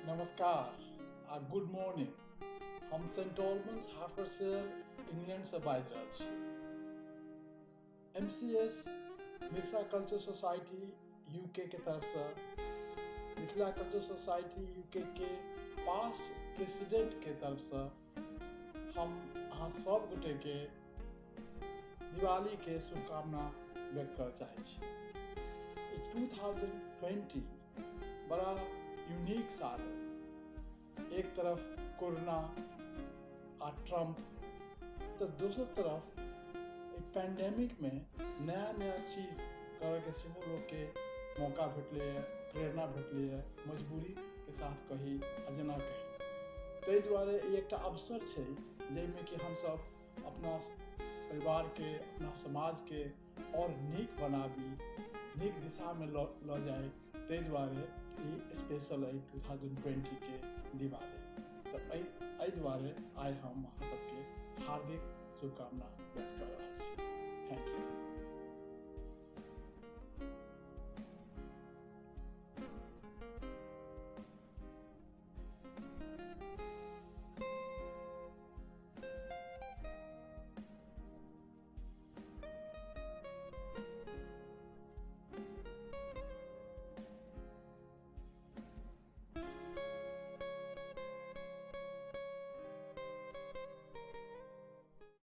नमस्कार आ good morning. हम सेंट ऑलबन्स हार्टफोर्डशायर इंग्लैंडसँ बाजि रहल छी। MCS Mithila culture society UK के तरफसँ मिथिला कल्चर सोसाइटी यूके के पास्ट प्रेसिडेंट के तरफसँ हम अहाँ सब गोटेके दिवालीके शुभकामना व्यक्त करऽ चाहै छी। ई 2020 बड़ा यूनिक साल है। एक तरफ कोरोना आ ट्रम्प तऽ दोसर तरफ एहि पेंडेमिकमे नया नया चीज करऽके सेहो लोकके मौका भेटलैए, प्रेरणा भेटलैए, मजबूरीके साथ कही आ जेना कही, ताहि दुआरे ई एकटा अवसर छै जाहिमे कि हमसभ अपना परिवारके, अपना समाजके आओर नीक बनाबी, नीक दिशामे लऽ जाइ। ताहि दुआरे ई स्पेशल अइ 2020के दिवाली। तऽ एहि दुआरे आइ हम अहाँ सबके हार्दिक शुभकामना व्यक्त कऽ रहल छी। Thank you.